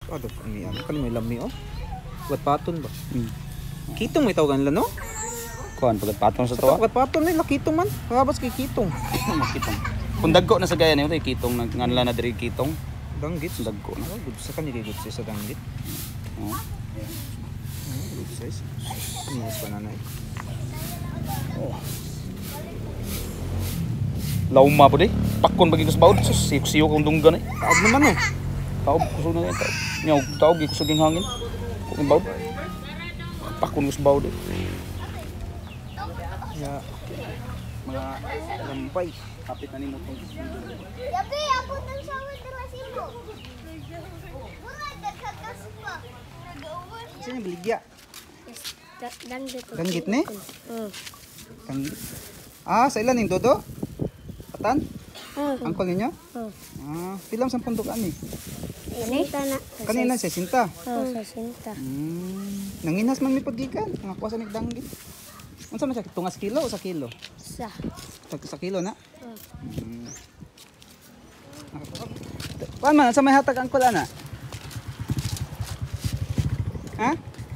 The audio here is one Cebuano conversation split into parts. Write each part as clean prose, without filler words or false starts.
Ano kani ano kani may lami oh. Wat paton ba? Kitong may tawagan nila, no? Kuan pagkat patong sa tawa. Wat paton ni lakitong man. Karabas kay kitong. Kitong. Kung dagko na sa gaya niyo kitong nganla na diri kitong. Danggit. Dagko na. Oh, good sa kanila, good size sa danggit. Oh. Good size. Inis pa nanay. Oh. Lauma po di. Pakon bagi ko sa baod. Sus, siyo kong dunggan eh. Taob naman oh. Taob kusog na taob. Nyaw, taob kusog yung hangin. Kung baod. Pakon ko sa baod eh. Ya. Mga lampay. Kapit na nimo tong. Gabi, abot ang sawad na simo. Mura, daghagas pa. Sino yung baligya? Danggit. Danggit ni? Danggit. Ah, sa ilan yung dodo? Patan? Angkol ninyo? Ah, pilam sa pundok ani. Ini? Kanina siya sinta. Oh, sa sinta. Nanginas man mi paggikan, nga sa mig danggit. Unsa man siya, tungas kilo o sa kilo? Sa. Sa kilo na? Kuan man sa may hatag angkol ana? Ha?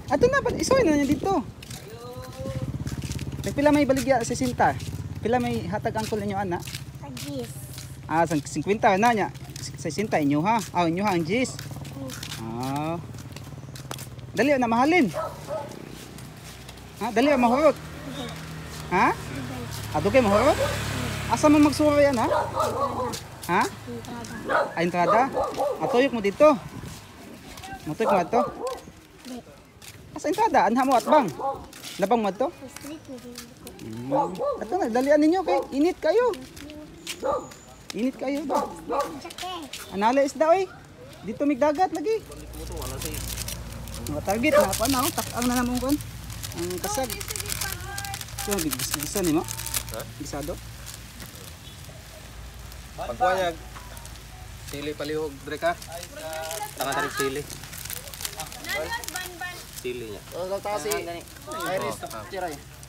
Ato na, isoy na niya dito. Pila may baligya sa sinta? Pila may hatag angkol ninyo ana? Agis. Ah, 50 na niya. Sa sinta inyo ha. Ah, inyo ha ang gis. Ah. Dali na mahalin. Ha, dali na mahurot. Ha? Ato kay mahurot? Asa man magsuro yan ha? Ha? Ay, entrada. Atuyok mo dito. Mutuyok mo ato. Asa entrada? Anha mo atbang. Labang mo ato? Street na din ko. Ato na, dalian ninyo kay init kayo. Init kayo ba? Tsake. Anala isda oy. Dito mig dagat lagi. Mga target na pa na tak-ang na namong kon. Ang kasag. So gisa nimo? Ha? Gisado. Pagkuha niya, sili palihog, dre ka. Tanga tanig sili. Sili niya.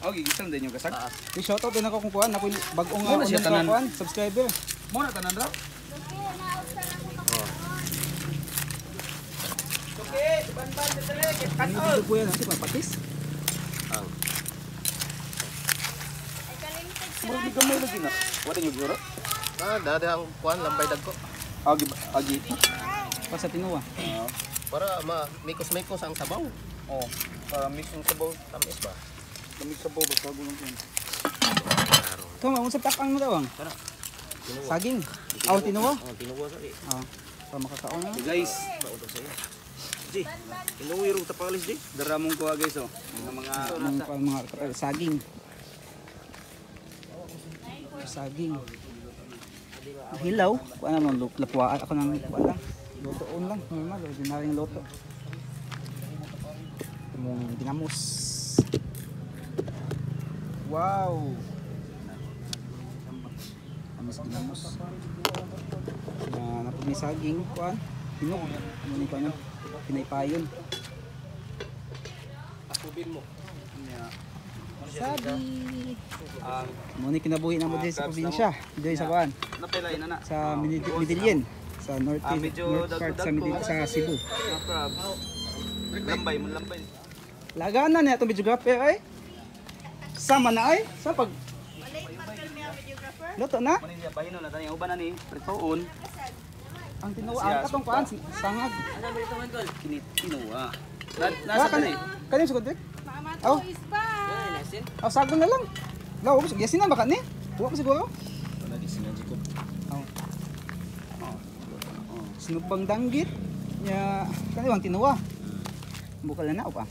Oh, gigisan din yung kasag. Di shoutout din ako kung kuan ako bag-ong Muna siya tanan. kuan subscriber. Mo na tanan ra. Ano dito kuya nasi patis? Ang. Murag di gamay lagi na. Wala yung guro. Ah, dada ang kuan lambay dagko. Agi agi. Pa sa tinuwa. Para ma mikos-mikos ang sabaw. Oh, para mix ang sabaw. Tamis ba? Lamig sabaw ba bago lang kuan. Ito ma unsa takang mo daw ang? Saging. Aw tinuwa. Oh, tinuwa sa di. Ah, para makakaon na. Hey, guys, Di. Tinuwi ro tapalis di. dara mong kuha guys oh. Ang mga Mga saging. Saging. Hilaw, kuan naman lapuan ako nang kuan lang. Lutoon lang, normal, ordinary nga luto. Mong ginamos. Wow. Amos ginamos. Na napod may saging kuan. Hinog. Ano ni kuan? Pinaypayon. Asubin mo. Sabi. Mo ni kinabuhi na mo diri sa probinsya, diri sa kuan, Napilay na na. sa Medellin, sa north Ah, medyo north part sa dagko-dagko. Medellin, sa Cebu. Mga crabs. Lambay mo lambay. Lagana na itong videographer ay. Sama na ay. Sa pag Luto na. Manila bahino na tani uban na ni pritoon. Ang tinuwa ang katong kuan sangag. Kini tinuwa. Nasa Kani kani. kani sugod dik? Aw. Aw sagon na lang. Law, yasinan ba kani? Wa pa siguro. Wala di sinaji ko. Aw. Sinubang danggit. Nya kani wang tinuwa. Bukal na pa.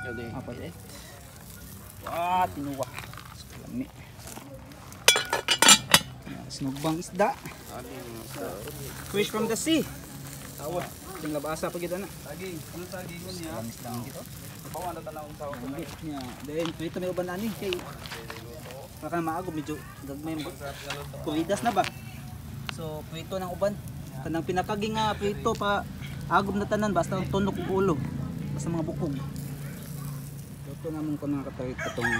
Yun Apa eh? Wah, tinuwa. Lami. Sinugbang isda. Fish from the sea. Tawa. Ting labasa pa gid ana. Saging, ano saging niya? Lamis danggit oh. Bawa na tanawong sawa. Danggit niya. Then ito may uban ani kay baka maago medyo gagmay mo. Kuridas na ba? So prito ng uban. Kanang pinakagi nga prito pa agob na tanan basta ang tunok ug ulo. Basta mga bukog. Luto na mong kun mga katarit atong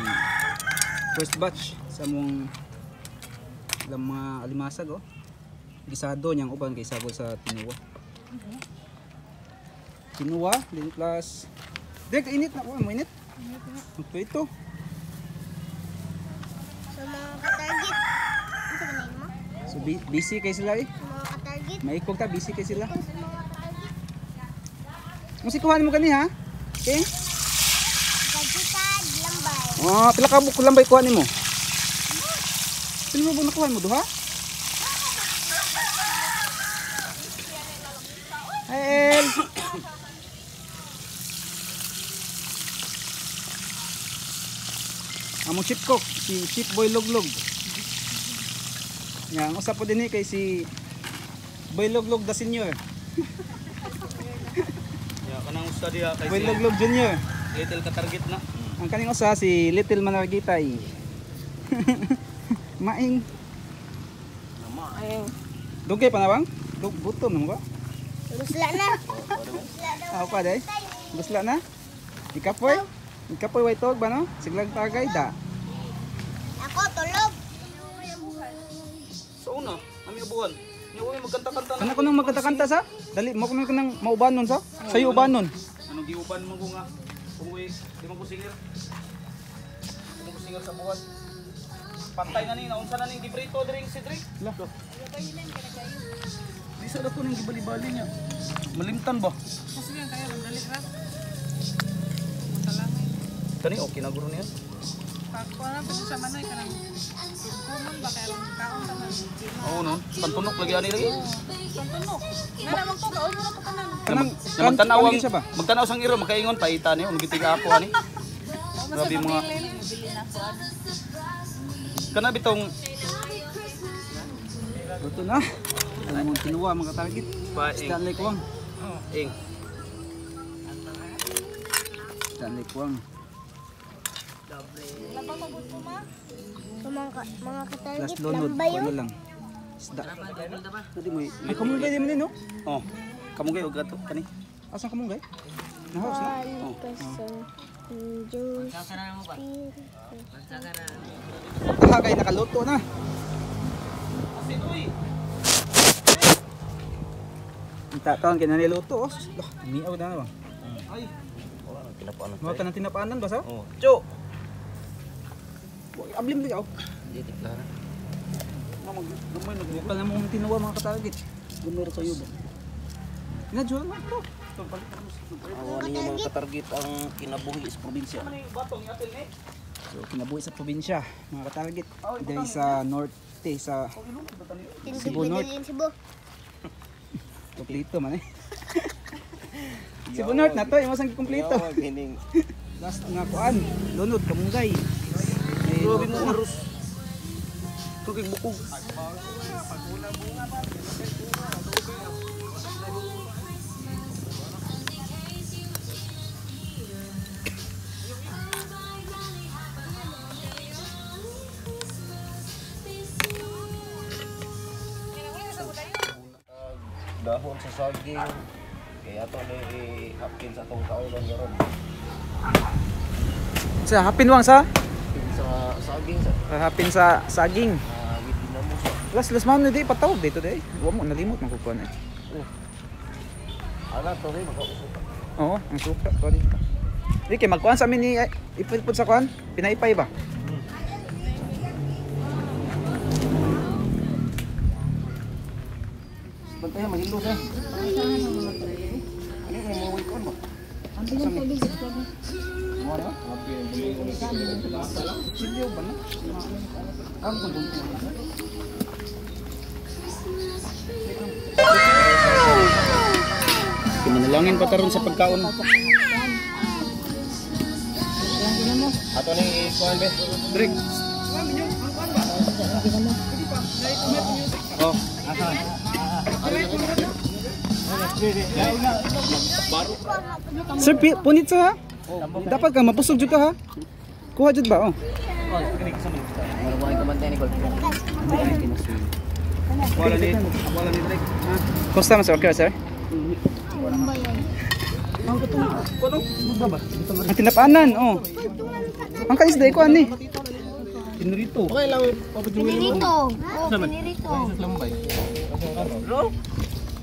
first batch sa mong ilang mga alimasag oh. Gisado niyang uban kay sabol sa tinuwa. Kinuha, din plus. Dek init na ko, mo init. Ito ito. So mga katarget. Ano ba mo? So busy kay sila eh. Mga katarget. Maikog ta busy kay sila. Sa mga katarget. Musi kuhaan mo gani ha? Okay? Kajutad lambay. Oh, pila ka buok lambay kuha nimo? Pila mo ba nakuha mo duha? Hi El. Among chip cook, si Chip Boy Luglog. Yan, ang usa po din eh kay si Boy Luglog da Senior. Ya, kanang usa diha kay Boy si Luglog Junior. Little katarget na. Ang kaning usa si Little Manargitay. Maing. Namaeng. Dugay pa na bang? Dug gutom na mo ba? Gusla na. Gusla daw. Ako pa day. Gusla na. Ikapoy. Ikapoy way tog ba no? Siglag tagay da. Ako tulog. Sa una, ami ubuhan. Nya uwi magkanta-kanta na. Kana ko nang magkanta-kanta sa? Dali mo ko nang maubanon sa? Sayo ubanon. Anong giuban mo ko nga? Umuwi, di mo ko singer. Di mo ko singer sa buhat. Pantay na ni, naunsa na ning gibrito diri si Drake. Lah. Di sa dato ning gibali-bali niya. Malimtan ba? Kasi yan kayo, mandali ra. Matalangay. Kani okay na guro niya. Pagkuha na pa siya sa manoy, kanang kumon ba kaya lang kaon taman. Oo no, pantunok lagi ani lagi. Pantunok. Na namang to, kaon mo na to tanan. Kanang Na magtanaw ang siya ba? magtanaw sang iro makaingon paita ni unong gitiga ako ani. Grabe mga kana bitong Luto na. Alam mo kinuha mga target. paing Stanley Kwang. ing. Stanley Kwang. So mga Plus katarget lonod. lambay Ano oh. lang. Isda. Ay kamunggay din mo din no? Oh. Kamunggay og gato kani. Asan kamunggay? Nahos na. One person. Diyos. Spirit. Taha kay nakaluto na. Asin uy. Ang taon kay naniluto oh. Lah, miaw na ba? Ay. Mga ka ng tinapanan ba sa? Oh. Cho. Ablim di oh. Hindi, tiklara. Gamay nag Bukal na mong tinuwa mga katarget. gunor sa iyo ba? Inadyo na to. Awa ninyo mga katarget ang kinabuhi sa probinsya. So kinabuhi sa probinsya mga katarget. Diri sa norte sa Cebu North. Cebu. Kompleto man eh. Cebu North na to, imo sang kompleto. Last nga kuan, lunod kamunggay. Eh, Grabe mo aros. Tugig bukog. Dahon sa saging. Kaya ito na i-hapkin sa atong kaulan karon. Sa hapin wang sa? Hapkin sa saging sa Hapin sa saging. Gidina mo sa. Las man di patawag dito di. Wa mo nalimot man ko kuan eh. Ala to rin makausok. Oo, ang suka to dito. Di kay magkuan sa amin ni ipod sa kuan, pinaypay ba? Bantay mahilo ka. Ano kay mo kuan ba? Chilyo ba na? Ang kung Kinalangin pa taron sa pagkaon. Ato ni kuan be. Drake. Oh. Sir, punit sa ha? Dapat ka mapusog jud ka ha? Kuha jud ba oh? Wala ni, wala ni Drake. Kumusta man sir? Okay sir? Ang tinapanan, oh. Ang kaisda ko ani. Pinrito. Okay lang papajuwil mo. Pinirito. Oh, pinirito. Lambay.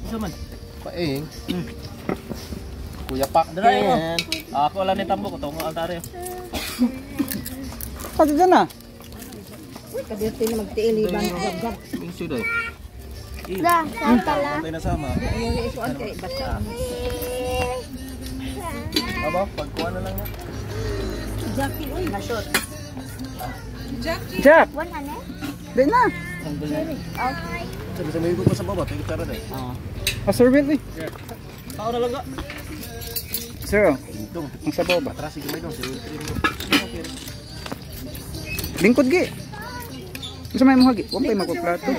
Isa man. Paing. Kuya Pak. Dra mo. Ako lang ni tambo ko tungo ang tare. Pati dyan na. Kadiyot na magtiiliban gab-gab. Yung suday. La, santa la. Patay na sama. Yung isuan kay basta. Aba, pagkuha na lang na. Jackie oy na shot. Jackie. Jack, Wala na. di na. Sabi sa may pa sa baba, tayo kutsara na eh. Ah, Sir Will eh. Tao na lang ga. Sir, oh, Dong, ang sabaw ba? atras si gamay dong, si Wilfred. Lingkod gi. Unsa may mo hagi? Wa pay magpaplato.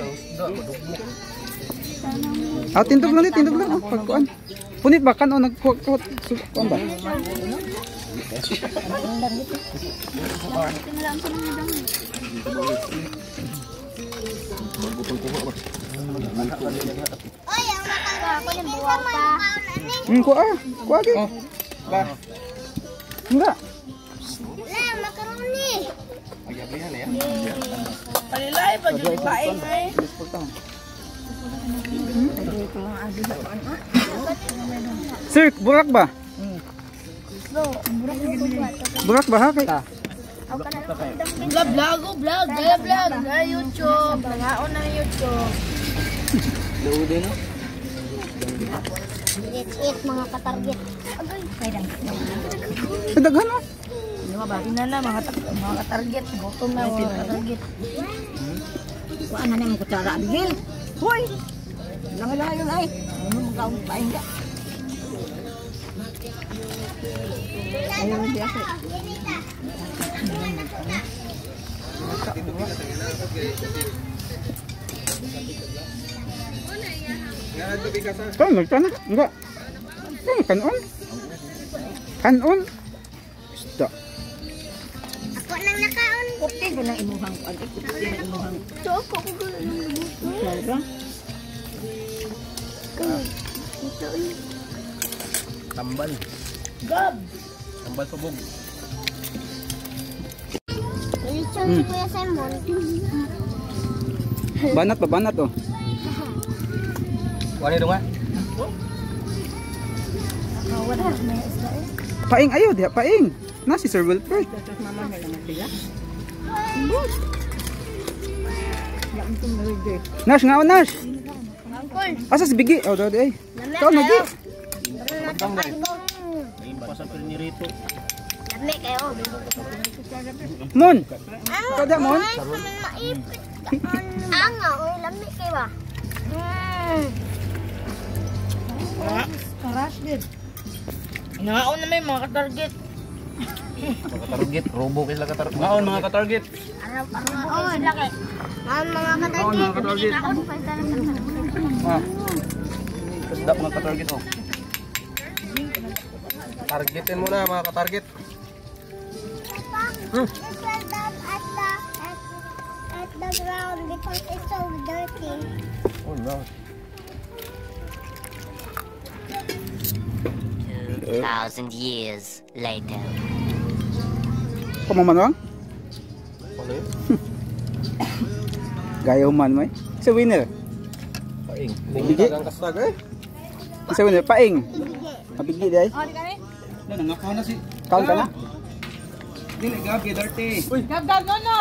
Ah, tindog lang di, tindog lang oh, pagkuan. Punit ba kan o nagkuha kuan ba? Oy, ang makaroni. Kinsa man kaon ani? Kuha. Kuha gi. Ba. Enggak. La, makaroni. Pagyablihan eh. Palilay pa dyan paing ay. Sir, burak ba? Burak ba ha? Kay Vlog, vlog, oh, vlog, vlog, vlog, na YouTube, nangaon na YouTube. Luod no. Let's eat mga katarget. Agay. Ay, daghan oh. Ina na mga mga katarget, gutom na mga katarget. Kuan na nimo kutsara Abigail. Hoy. Lang lang ay. Ano mo kaon paing ka? Ayaw di ako. Kan nagtana. Enggak. Kan kanon. Kanon. Isda. Ako nang nakaon. Kurti ko na imuhang kuan. Kurti na imuhang. Ito ako ko Kutsara. Ito eh. Tambal. Gab. Tambal pabog. Lechon si Kuya Simon. Banat ba banat oh. Kuha ni dong ah. Paing ayo diha paing. Na si Sir Wilfred. Tapos mama may lang sila. Nash ngaon Nash. Uncle. Asa si Bigi? Oh, dodi ay. Lami Kaon na gi. kayo. Pasan pero ni rito. Lami kayo. Mon. Kada mon. Ay, sa man maipit. Anga, oy, lami kayo ba? Mm. Karas din. Nangaon na may mga katarget. Mga katarget, robo kayo sila katarget. Ngaon mga katarget. Araw-araw sila kay. Mga Ngaon mga katarget. katarget. Ah. Isda mga katarget oh. Targetin muna mga katarget. This fell down at the ground because it's so dirty. Oh no. 2,000 years later. Pamamanwang? Ano yun? Gayo man mo eh. Sa winner. Paing. Bigi. Ang kastag eh. Sa winner paing. Mabigi di ay. Oh, di kani? Na nangakaon na si. Kaon ka na? Dili gabi dirty. Gab, gab, no, no.